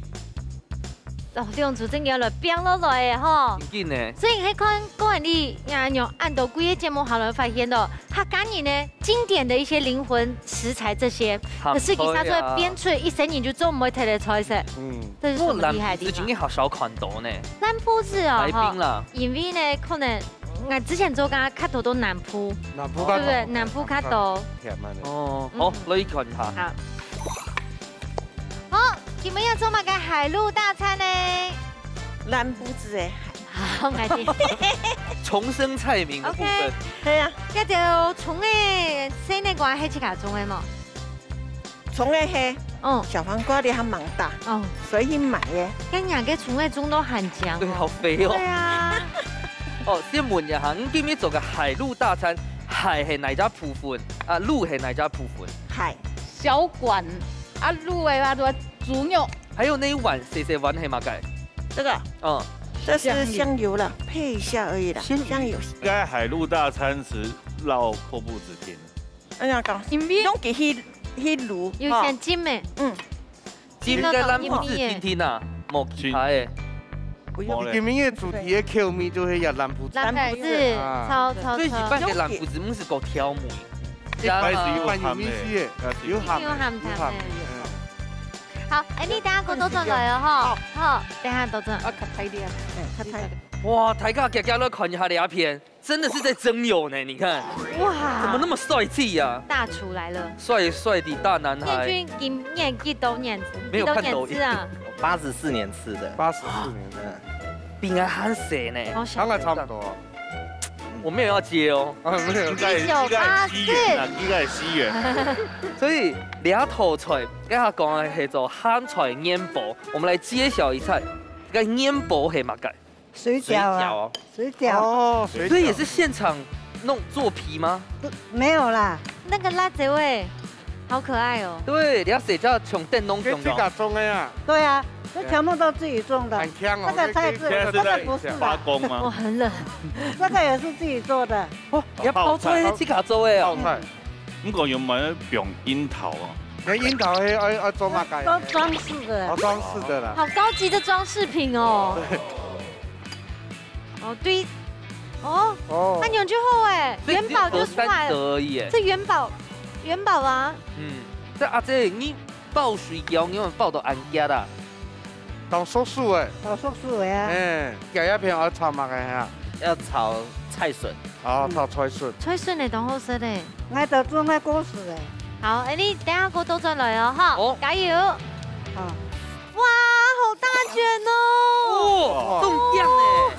哦，兩組真个來拚落來个吼。真緊呢。所以你看，各位你呀，用恁多季个節目下來發現到，客家人呢，經典的一些靈魂食材這些，鹹菜啊。可是其實做變出一生人就做毋會忒个菜色。嗯。這是什麼厲害的地方？不過爛布子今天好少看到呢。爛布子哦，來賓啦。吼，因為呢，可能 𠊎之前做个較多都南部，南部較多。對不對？南部較多。甜啊呢。哦，嗯。好，來看一下。好。好，今晡日愛做麼个海陸大餐呢？爛布子个。好，𠊎知。重生菜名的部分。OK。對啊。這條蔥个生个瓜係自家種个無？ 蔥仔係，嗯。小黃瓜你還蠻大，哦。所以買个。該若个蔥仔種到還靚哦。對，好肥哦。對啊。哦，先問一下，你今日做个海陸大餐，海係哪隻部分？啊，陸係哪隻部分？海。小管，啊，陸个話就豬肉。還有那一碗細細碗係麼个？這個，嗯。這是香油啦，配一下而已啦，香油。香油。該海陸大餐係落泡布子甜。 哎呀，講，因為用佢去，去滷，有點浸誒。吼。嗯。浸个爛布子定定啊，無其他个。不用。無咧。今晡日个主題个口味就係這爛布子。爛布子，啊。超，超，所以一般个爛布子毋係講調味，一般係有鹹个，有鹹个，有鹹淡个。有鹹。好，哎，你等下過倒轉來哦，吼。好。好，等下倒轉。啊，較大一點。哎，較大一點。哇，大家遽遽來看一下這片。 真的是在徵友呢，你看，哇，怎麼那麼帥氣呀？大廚來了。帥帥的大男孩。建軍今年幾多年，沒有看抖音。幾多年次啊？八十四年次的。八十四年次。嗯。比俺還細呢。好小。跟俺差不多。我沒有要接哦。啊，沒有。應該，一九八四。應該係西元啊，應該係西元。所以，這道菜，剛才講个叫做鹹菜元寶，我們來揭曉一下，這个元寶係麼个？ 水餃啊，水餃哦。水餃。哦，水餃。所以也是現場弄做皮嗎？不，沒有啦。那個辣椒味，好可愛哦。對，你要寫叫窮電弄窮哦。自家種的啊。對啊，這全部都自己種的。很香哦。這個菜是，這個不是啦。發功嗎？我很冷。這個也是自己做的。哦，你要包出來自家做的哦。泡菜。泡菜。 毋過有無放櫻桃啊？該櫻桃係愛，愛做麼个？都裝飾的。哦，裝飾的啦。好高級的裝飾品哦。哦，對。哦，哦。按呢就好欸，所以只有元寶就出來了。得三折而已欸。這元寶，元寶啊。嗯，這阿姊，你包水餃，你有包到恁結啊？ 當叔叔欸。當叔叔欸啊。欸，這一片愛炒麼个啊？要炒菜筍。哦，嗯。炒菜筍。菜筍个當好食咧。𠊎就做𠊎故事欸。好，欸，你等下過倒轉來哦，哈。哦。加油。好。哇，好大卷哦。哦，中獎欸。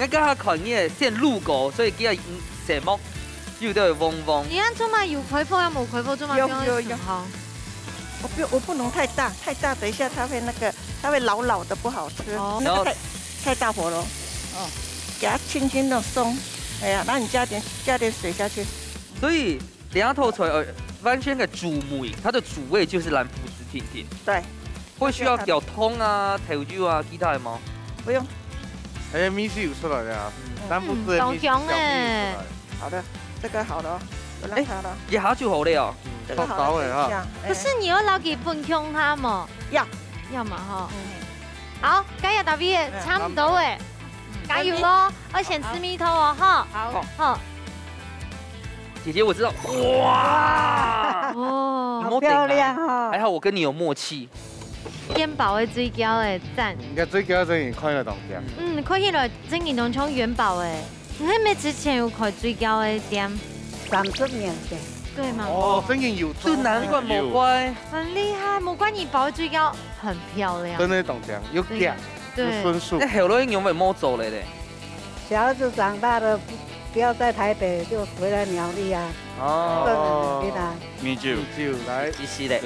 𠊎剛才看你个先滷過，所以佢个色目有點黃黃。你看做麼个有開火啊，無開火做麼个？有，有，有。好。我不，我不能太大，太大，等一下它會那個，它會老老的，不好吃。哦。那個太，太大火了。哦。給它輕輕的鬆，哎呀，那你加點，加點水下去。所以，這道菜，呃，完全个主味，它的主味就是爛布子定定。對。 會需要調湯啊、調油啊、其他个無？不用。哎，味緒有出來了啊，嗯。爛布子个味緒，嗯，當香欸。調味有出來。好的，這個好了哦，就讓它了。欸，一下就好了哦。嗯，這個好了，到位啊。等一下，欸。可是你愛摎佢分共下無？要。要嘛吼。嗯。好，該也大衛，嗯。差毋多欸。加油咯！愛先試味道哦，哈。好。好。姐姐，我知道，哇，哦，你莫等啊。好漂亮哦。还好我跟你有默契。元寶个水餃个讚。应该水餃真个看了当香。嗯，看起来真个当像元宝个。你係毋係之前有开水餃个店？三十年个。对吗？哦，真个有做。就难怪莫怪。很厉害，莫怪你包水餃很漂亮。真个当香，又香，对。又顺手。那后来因为莫做了嘞。 小孩子长大了，不，不要在台北，就回来苗栗啊。哦。对啊。米酒。米酒，来。一起嘞。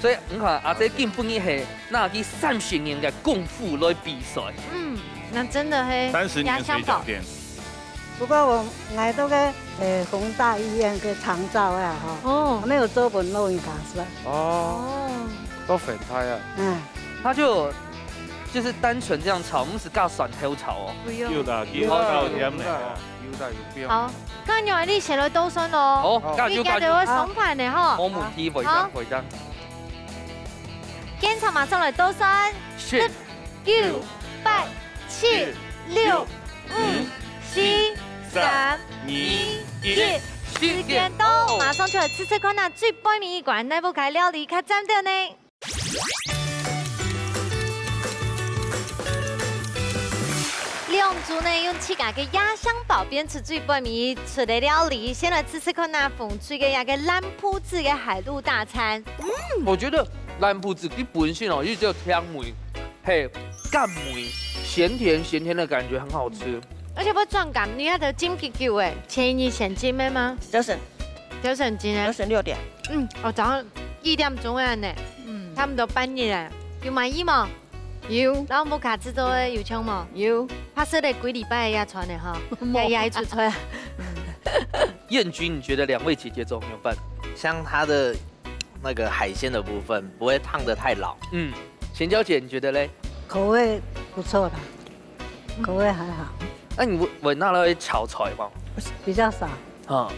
所以你看，阿姐今晡日係拿起三十年个功夫来比赛。嗯，那真的嘿，三十年水饺店。压箱宝。不过我，我都在，呃，宏大医院个长照啊，哈。哦。没有做本路易卡斯。哦。哦。都粉开啊。嗯。他就，就是单纯这样炒，毋使加蒜头炒哦。不用。有啦，有啦，有甜的。有啦，有啦，有啦。好，該樣你先來倒算咯。好，好。加油，你加油。加油，會上盤的吼。好。無問題，會當，好。會當。檢查馬上來倒算。十、十、九、八、七、六、五、四、三、二、一。時間到，馬上就來試試看啊，最背尾一關，哪部个料理較讚到呢？ 兩組呢，用自家个壓箱寶變出最背尾出个料理，先來試試看啊，紅隊个這个爛鋪子个海陸大餐。我覺得爛鋪子佢本身哦，就只有甜味，嘿，甘味，鹹甜鹹甜的感覺很好吃。而且會轉甘，你看它浸幾久欸，前一日先浸的嗎？早晨。早晨浸的。早晨六點。嗯，哦，早上一點鐘个呢，嗯。差不多半日欸，有滿意嗎？ 有。然後屋下製作个有像無？有。拍攝个幾禮拜也穿个哈，無。也也出出來。燕君，你覺得兩位姐姐做牛粄？像她的那个海鲜的部分，不會燙得太老。嗯。贤娇姐，你覺得嘞？口味不错啦，口味还好。那你會，會拿來炒菜嗎？比较少。啊，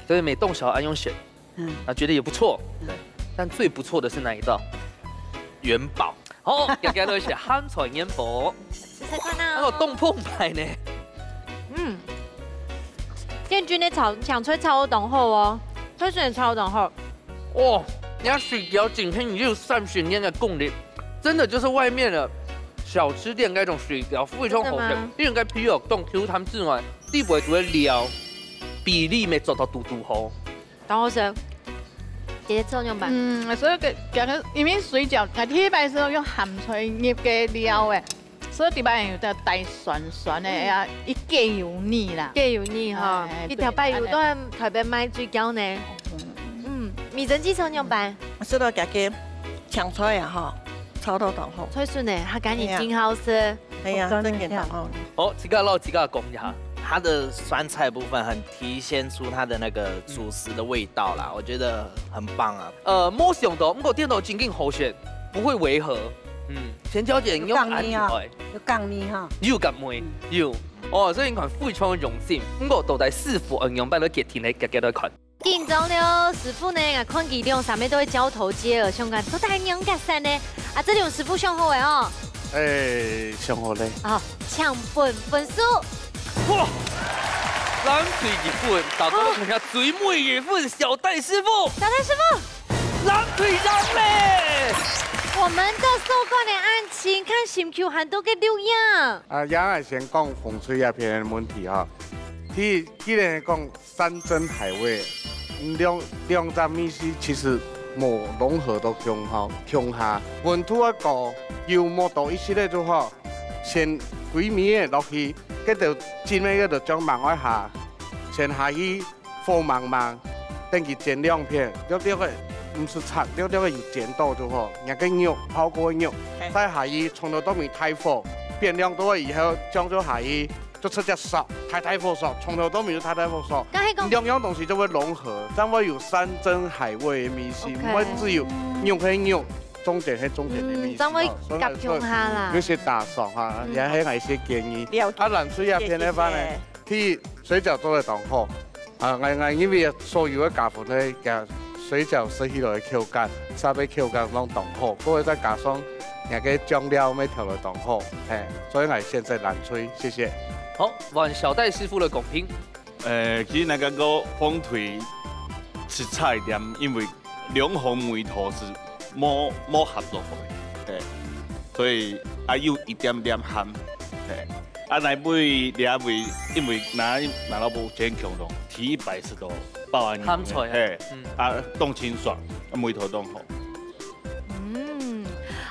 所以每顿小愛用选。 嗯。啊，觉得也不错。嗯。对，但最不错的是哪一道？元宝。好，大家都写鹹菜元寶。試試看啊。還有東風牌呢。嗯，燕君个炒，香菜炒到當好哦，佢真个炒到當好。哇，人家水餃今天已經有三十年的功力，真的就是外面的小吃店那種水餃，非常好吃。真的嗎？因為該皮有凍，Q彈之外，裡背个料比例乜做到嘟嘟好。 當好食。姐姐做仰般？嗯，所以个，个，因為水餃，𠊎第一擺係用鹹菜入个料欸，所以第一擺有點帶酸酸个啊，佢較油膩啦。較油膩哈，哎，佢頭擺有在台北賣水餃呢。對。嗯，美珍姐做仰般？食到這个青菜啊，吼，炒到當好。菜筍呢，佢感覺真好食。哎呀，真个當好。好，自家摎自家講一下。它的酸菜部分很體現出它的那個主食的味道啦，我覺得很棒啊。呃，無想到，毋過顛倒真經好食，不會違和。嗯，錢小姐，你用有降味哦，暗示欸。有降味哈。有降味，有。哦，所以你看非常用心。毋過到底師傅恁樣擺來決定呢，大家來看。 緊張了，師傅呢，𠊎看佢兩儕乜都會交頭接耳，想講到底仰結煞呢？啊，這兩師傅想好了哦。哎，想好了。啊，請分分數。哇，藍隊一分，大家都看一下最尾一分，小戴師傅。小戴師傅。藍隊贏咧！我們的收官的案情，看心球還多个錄影。啊，也愛先講紅隊這片的問題哈。第一，既然講 山珍海味，兩，兩隻味緒其實無融合到共下，共下。溫度愛高，油無多一息仔就好。先歸尾仔落去，該兜浸个該兜醬吂愛下，先下去火猛猛，等佢煎兩片，略略仔，毋使煠，略略仔有煎到就好。若个肉，泡過个肉，嘿。再下去，從頭到尾大火，變亮到以後，醬就下去， 就直接燒，大大火燒，從頭到尾就大大火燒。該係講兩樣東西就會融合，正會有山珍海味的味緒，OK。毋會只有肉係肉，重點係重點的味緒。嗯，正會合共下啦。有些打爽哈，嗯。也還有一些建議。了解。啊，藍隊這片个話呢，謝謝。第一，水餃做得當好。啊，𠊎，𠊎因為所有的加分呢，佢水餃食起來的口感，沙杯口感攏當好，過後再加上 𠊎个醬料乜調到當好，嘿，所以𠊎選擇藍隊，謝謝。好，換小戴師傅个講評。呃，其實𠊎感覺火腿食差一點，因為兩項味道係無，無合落去，嘿，所以啊有一點點鹹，嘿。啊，來尾這位，因為拿，拿到不健康咯，第一擺食到包安，鹹菜啊。嘿，嗯。啊，當清爽，啊，味道當好。 嗯，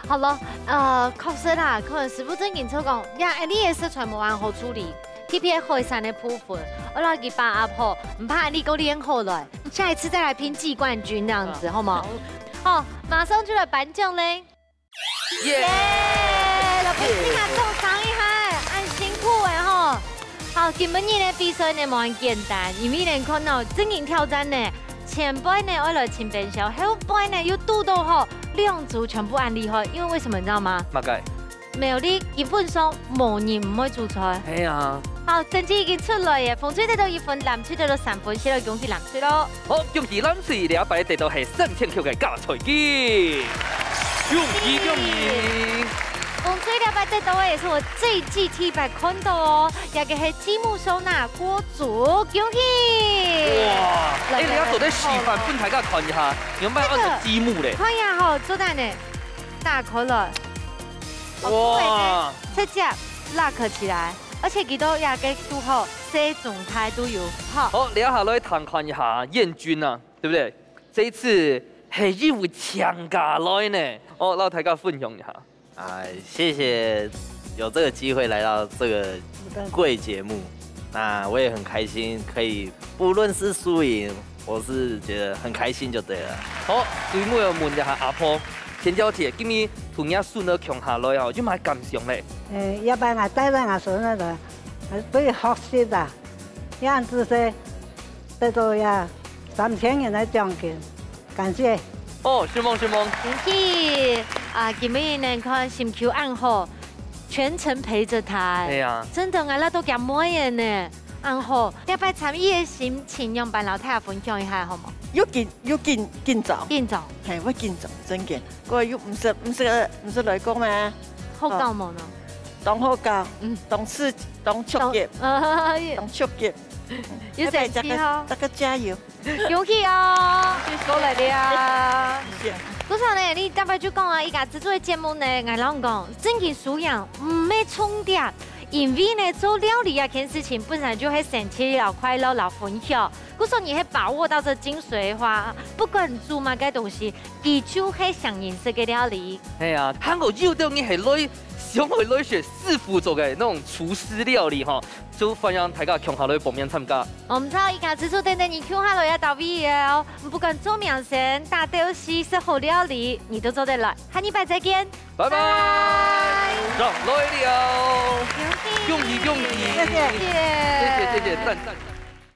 好了，呃，確實啦，可能師傅正經就講，呀，恁呢个食材無恁好處理，特別海產个部分，𠊎摎佢把握好，毋怕恁呢个練好來，下一次再來拚季冠軍這樣子，好嗎？好，馬上就來頒獎嘞！耶！耶！老師，你嘛掌聲一下，恁辛苦个吼。 好，今晡日个比賽呢，無恁簡單，因為呢，看到真人挑戰呢，前背呢，愛來尋分數，後背呢，又堵到吼，兩組全部恁厲害，因為為什麼你知道嗎？麼个？苗栗基本上無人毋會煮菜。係啊。好，成績已經出來耶，紅隊得到一分，藍隊得到三分，先來恭喜藍隊咯。好，恭喜藍隊，這擺得到係三千塊个加菜金。恭喜恭喜！ 紅隊這擺得到个也係𠊎最近第一擺看到哦，這个係雞母燒臘鍋煮，恭喜！哇，來，欸，你要做得示範分大家看一下，仰般按照雞母咧？看一下吼，做得呢，打開來，哇，直接lock起來，而且佢都這个都好，細中大都有，好。好，這下來聽看一下，彥鈞啊，對不對？這一次係一位強家來呢，哦，摎大家分享一下。 啊，謝謝有這個機會來到這個貴節目，那我也很開心，可以不論是輸贏，我是覺得很開心就對了。好，最尾愛問一下阿婆，田小姐，今日同若孫仔共下來哦，有麼个感想咧？誒，這擺𠊎帶等𠊎孫仔來，對學習啊，這樣子係得到這三千元个獎金。 感謝。哦，承蒙，承蒙。恭喜！啊，今晡日呢，看心臼恁好，全程陪著他。係啊。真的，𠊎拉到佢妹仔呢，恁好。這擺參與个心情，仰般摎大家分享一下，好無？有緊，有緊，緊張。緊張。係，會緊張，真緊。𠊎又毋識，毋識，毋識來講咩？好搞無呢？當好搞，嗯。當刺激，當刺激，當，呃，當刺激。有成績吼。大家，大家加油。 恭喜哦，過來了。謝謝。故所呢，你逐擺就講啊，一家之煮个節目呢，𠊎摎你講，正經輸贏毋係重點，因為呢，做料理這件事情本身就係生趣摎快樂摎分享。故所你係把握到這精髓个話，不管煮麼个東西，佢就係上癮式个料理。係啊，還有有兜人係來，想愛來學師傅做个那種廚師料理吼， 就歡迎大家共下來報名參加。𠊎兜一家之煮等等你共下來也到位了哦，不管做明星、打鬥敘、食好料理，你都做得來。下禮拜再見。拜拜。拜。上來了。恭喜。恭喜，恭喜。謝謝。謝謝，謝謝，讚，讚。